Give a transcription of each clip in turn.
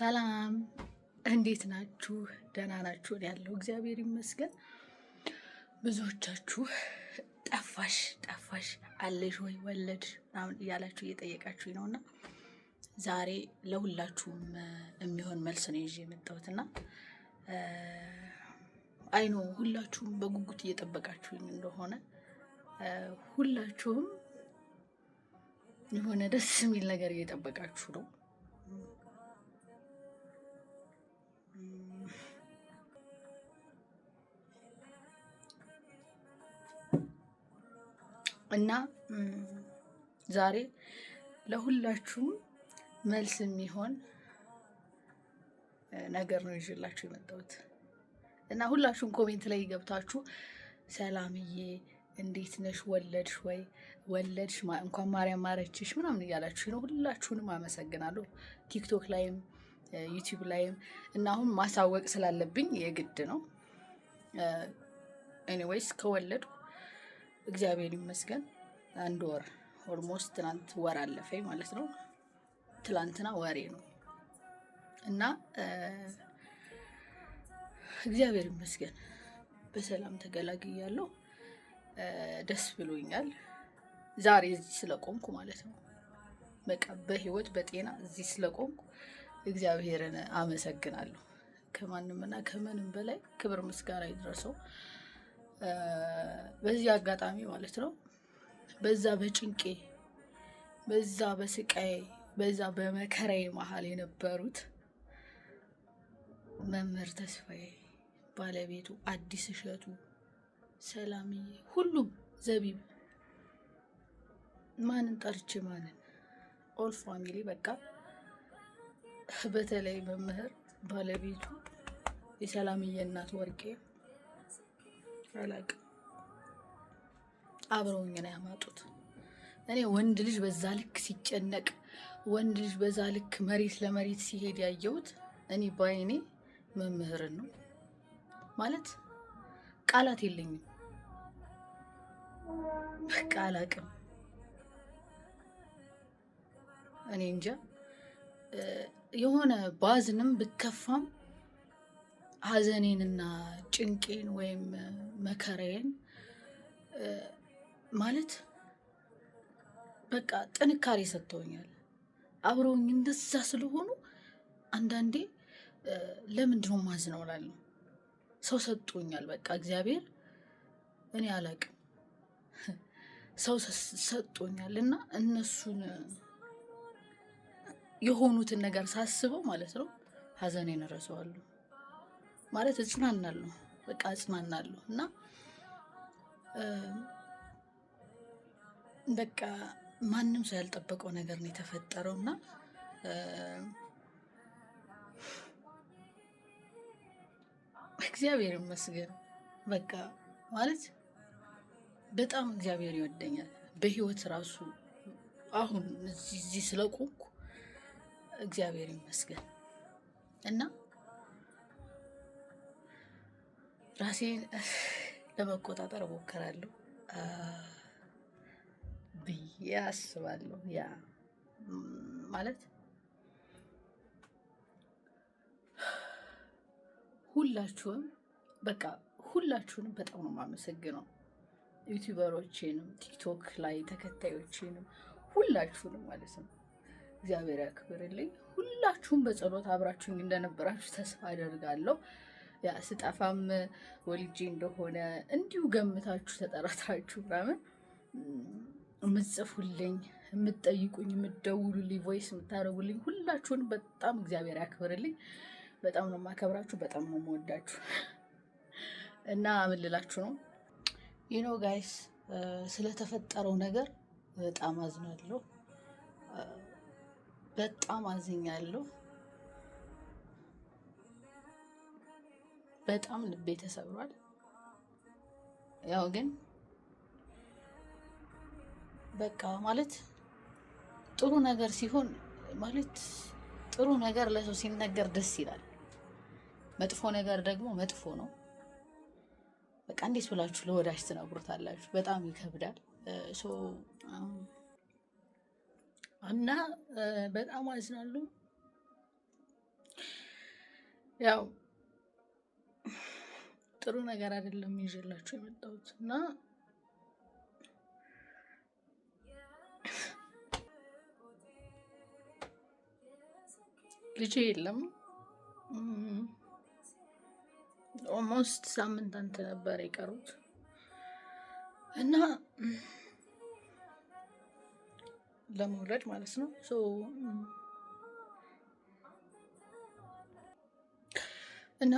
ሰላም እንዴት ናችሁ? ደህና ናችሁ? ያለው እግዚአብሔር ይመስገን። ብዙዎቻችሁ ጠፋሽ ጠፋሽ አለሽ ወይ ወለድሽ ምናምን እያላችሁ እየጠየቃችሁኝ ነው እና ዛሬ ለሁላችሁም የሚሆን መልስ ነው ይዤ የመጣሁት እና I know ሁላችሁም በጉጉት እየጠበቃችሁኝ እንደሆነ፣ ሁላችሁም የሆነ ደስ የሚል ነገር እየጠበቃችሁ ነው። እና ዛሬ ለሁላችሁም መልስ የሚሆን ነገር ነው ይዤላችሁ የመጣሁት እና ሁላችሁም comment ላይ ገብታችሁ ሰላምዬ እንዴት ነሽ፣ ወለድሽ ወይ፣ ወለድሽ እንኳን ማርያም ማረችሽ ምናምን እያላችሁ ነው። ሁላችሁንም አመሰግናለሁ። ቲክቶክ ላይም ዩቲዩብ ላይም እና አሁን ማሳወቅ ስላለብኝ የግድ ነው። Anyways ከወለድኩ እግዚአብሔር ይመስገን አንድ ወር almost፣ ትናንት ወር አለፈኝ ማለት ነው። ትላንትና ወሬ ነው እና እግዚአብሔር ይመስገን በሰላም ተገላግያለሁ። ደስ ብሎኛል። ዛሬ እዚህ ስለቆምኩ ማለት ነው። በቃ በህይወት በጤና እዚህ ስለቆምኩ እግዚአብሔርን አመሰግናለሁ። ከማንምና ከምንም በላይ ክብር ምስጋና ይድረሰው። በዚህ አጋጣሚ ማለት ነው በዛ በጭንቄ፣ በዛ በስቃዬ፣ በዛ በመከራዬ መሀል የነበሩት መምህር ተስፋዬ፣ ባለቤቱ አዲስ እሸቱ፣ ሰላምዬ፣ ሁሉም፣ ዘቢብ፣ ማንን ጠርቼ ማንን፣ all family፣ በቃ በተለይ መምህር፣ ባለቤቱ፣ የሰላምዬ እናት ወርቄ፣ አላቅም፣ አብረውኝ ነው ያማጡት። እኔ ወንድ ልጅ በዛ ልክ ሲጨነቅ፣ ወንድ ልጅ በዛ ልክ መሬት ለመሬት ሲሄድ ያየሁት እኔ በአይኔ መምህርን ነው። ማለት ቃላት የለኝም። በቃ አላቅም። እኔ እንጃ፣ የሆነ ባዝንም ብከፋም ሀዘኔንና ጭንቄን ወይም መከራዬን ማለት በቃ ጥንካሬ ሰጥተውኛል። አብረውኝ እንደዛ ስለሆኑ አንዳንዴ ለምንድነው ማዝነው እላለሁ። ሰው ሰጥቶኛል። በቃ እግዚአብሔር፣ እኔ አላቅም፣ ሰው ሰጥቶኛል እና እነሱን የሆኑትን ነገር ሳስበው ማለት ነው ሀዘኔን እረሳዋለሁ። ማለት እጽናናለሁ፣ በቃ እጽናናለሁ እና በቃ ማንም ሰው ያልጠበቀው ነገር ነው የተፈጠረው እና እግዚአብሔር ይመስገን። በቃ ማለት በጣም እግዚአብሔር ይወደኛል። በህይወት ራሱ አሁን እዚህ ስለቆምኩ እግዚአብሔር ይመስገን እና ራሴን ለመቆጣጠር እሞክራለሁ ብዬ አስባለሁ። Yeah፣ ማለት ሁላችሁም፣ በቃ ሁላችሁንም በጣም ነው የማመሰግነው። ዩቲዩበሮቼንም፣ ቲክቶክ ላይ ተከታዮቼንም፣ ሁላችሁንም ማለት ነው። እግዚአብሔር ያክብርልኝ። ሁላችሁም በጸሎት አብራችሁኝ እንደነበራችሁ ተስፋ አደርጋለሁ። Yeah፣ ስጠፋም ወልጄ እንደሆነ እንዲሁ ገምታችሁ ተጠራጥራችሁ ምናምን የምትጽፉልኝ፣ የምትጠይቁኝ፣ የምትደውሉልኝ፣ voice የምታደርጉልኝ ሁላችሁን በጣም እግዚአብሔር ያክብርልኝ። በጣም ነው የማከብራችሁ፣ በጣም ነው የምወዳችሁ እና ምን ልላችሁ ነው፣ guys፣ ስለተፈጠረው ነገር በጣም አዝናለሁ። በጣም አዝኛለሁ። በጣም ልቤ ተሰብሯል። ያው ግን በቃ ማለት ጥሩ ነገር ሲሆን፣ ማለት ጥሩ ነገር ለሰው ሲነገር ደስ ይላል። መጥፎ ነገር ደግሞ መጥፎ ነው። በቃ እንዴት ብላችሁ ለወዳጅ ትነግሩታላችሁ? በጣም ይከብዳል። እና በጣም አዝናለሁ። ያው ጥሩ ነገር አይደለም ይዤላችሁ የመጣሁት እና ልጄ የለም። Almost ሳምንት አንተ ነበር የቀሩት እና ለመውለድ ማለት ነው። እና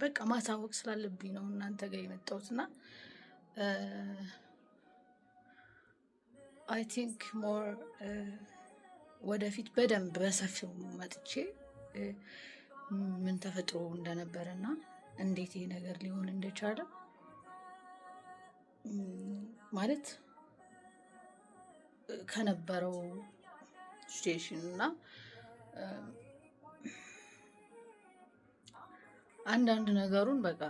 በቃ ማሳወቅ ስላለብኝ ነው እናንተ ጋር የመጣሁት እና I think more ወደፊት በደንብ በሰፊው መጥቼ ምን ተፈጥሮ እንደነበረ እና እንዴት ይሄ ነገር ሊሆን እንደቻለ ማለት ከነበረው situation እና አንዳንድ ነገሩን በቃ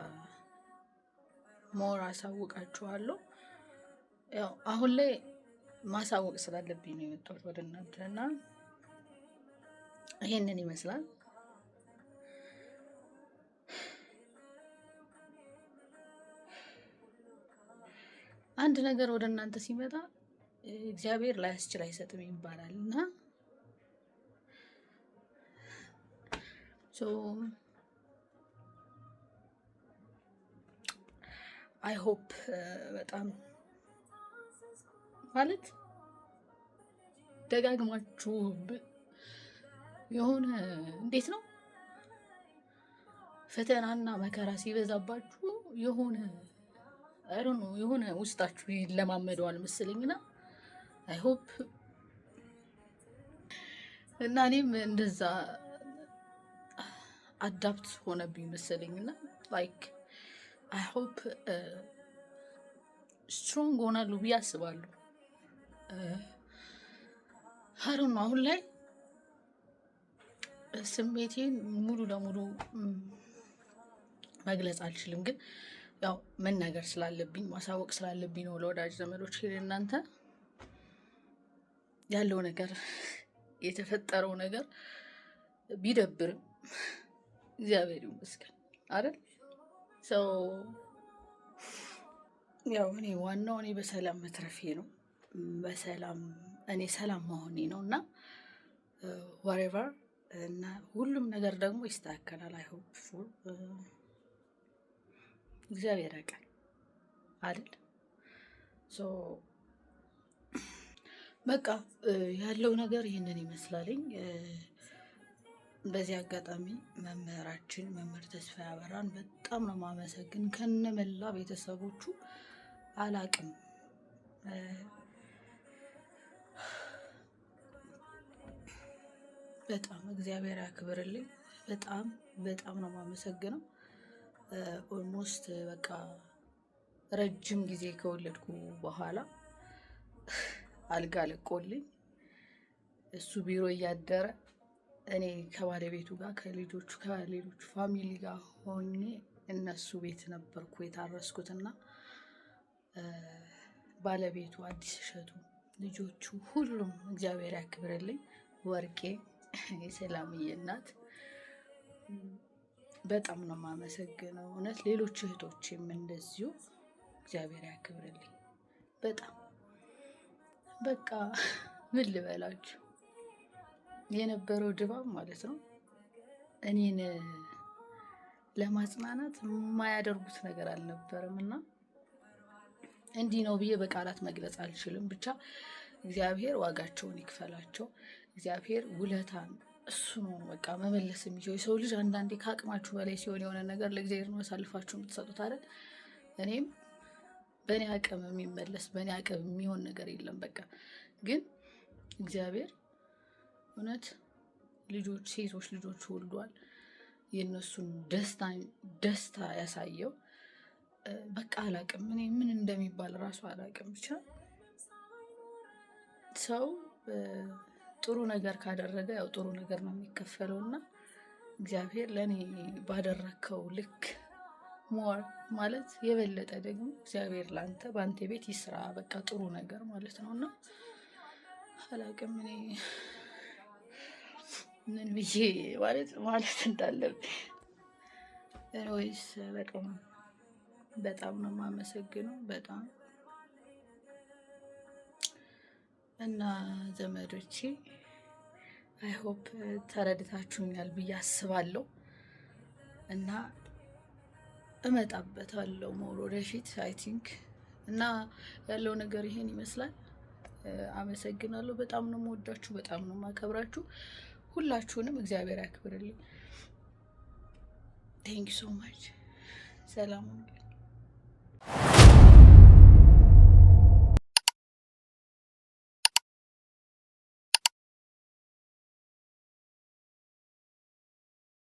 more አሳውቃችኋለሁ። ያው አሁን ላይ ማሳወቅ ስላለብኝ ነው የመጣሁት ወደ እናንተ እና ይሄንን ይመስላል። አንድ ነገር ወደ እናንተ ሲመጣ እግዚአብሔር ላያስችል አይሰጥም ይባላል እና I hope በጣም ማለት ደጋግማችሁ የሆነ እንዴት ነው ፈተናና መከራ ሲበዛባችሁ የሆነ I don't know የሆነ ውስጣችሁ ይለማመደዋል መሰለኝና I hope እና እኔም እንደዛ adapt ሆነብኝ መሰለኝና like I hope strong ሆናለሁ ብዬ አስባለሁ። I don't know፣ አሁን ላይ ስሜቴን ሙሉ ለሙሉ መግለጽ አልችልም፣ ግን ያው መናገር ስላለብኝ ማሳወቅ ስላለብኝ ነው ለወዳጅ ዘመዶች እናንተ ያለው ነገር የተፈጠረው ነገር ቢደብርም እግዚአብሔር ይመስገን አይደል? So ያው እኔ ዋናው እኔ በሰላም መትረፌ ነው። በሰላም እኔ ሰላም መሆኔ ነው እና whatever እና ሁሉም ነገር ደግሞ ይስተካከላል። I hope for እግዚአብሔር ያውቃል አይደል? So በቃ ያለው ነገር ይህንን ይመስላልኝ። በዚህ አጋጣሚ መምህራችን መምህር ተስፋዬ አበራን በጣም ነው ማመሰግን ከነመላ ቤተሰቦቹ። አላቅም፣ በጣም እግዚአብሔር ያክብርልኝ። በጣም በጣም ነው ማመሰግነው። Almost በቃ ረጅም ጊዜ ከወለድኩ በኋላ አልጋ ለቆልኝ እሱ ቢሮ እያደረ እኔ ከባለቤቱ ጋር ከልጆቹ ከሌሎቹ family ጋር ሆኜ እነሱ ቤት ነበርኩ የታረስኩትና ባለቤቱ አዲስ እሸቱ፣ ልጆቹ፣ ሁሉም እግዚአብሔር ያክብርልኝ። ወርቄ የሰላምዬ እናት በጣም ነው የማመሰግነው። እውነት ሌሎች እህቶቼም እንደዚሁ እግዚአብሔር ያክብርልኝ። በጣም በቃ ምን ልበላችሁ የነበረው ድባብ ማለት ነው እኔን ለማጽናናት የማያደርጉት ነገር አልነበረም እና እንዲህ ነው ብዬ በቃላት መግለጽ አልችልም። ብቻ እግዚአብሔር ዋጋቸውን ይክፈላቸው። እግዚአብሔር ውለታን እሱ ነው በቃ መመለስ የሚችለው። የሰው ልጅ አንዳንዴ ከአቅማችሁ በላይ ሲሆን የሆነ ነገር ለእግዚአብሔር ነው አሳልፋችሁ የምትሰጡት አይደል? እኔም በእኔ አቅም የሚመለስ በእኔ አቅም የሚሆን ነገር የለም። በቃ ግን እግዚአብሔር እውነት ልጆች ሴቶች ልጆች ወልዷል። የእነሱን ደስታ ያሳየው በቃ አላቅም፣ እኔ ምን እንደሚባል እራሱ አላቅም። ብቻ ሰው ጥሩ ነገር ካደረገ ያው ጥሩ ነገር ነው የሚከፈለው እና እግዚአብሔር ለእኔ ባደረግከው ልክ more ማለት የበለጠ ደግሞ እግዚአብሔር ለአንተ በአንተ ቤት ይስራ። በቃ ጥሩ ነገር ማለት ነው እና አላቅም እኔ። ምን ብዬ ማለት እንዳለብኝ። Anyways፣ በጣም በጣም ነው የማመሰግነው፣ በጣም። እና ዘመዶቼ፣ I hope ተረድታችሁኛል ብዬ አስባለሁ እና እመጣበታለሁ more ወደፊት I think። እና ያለው ነገር ይሄን ይመስላል። አመሰግናለሁ። በጣም ነው የምወዳችሁ፣ በጣም ነው የማከብራችሁ። ሁላችሁንም እግዚአብሔር ያክብርልኝ። Thank you so much። ሰላም።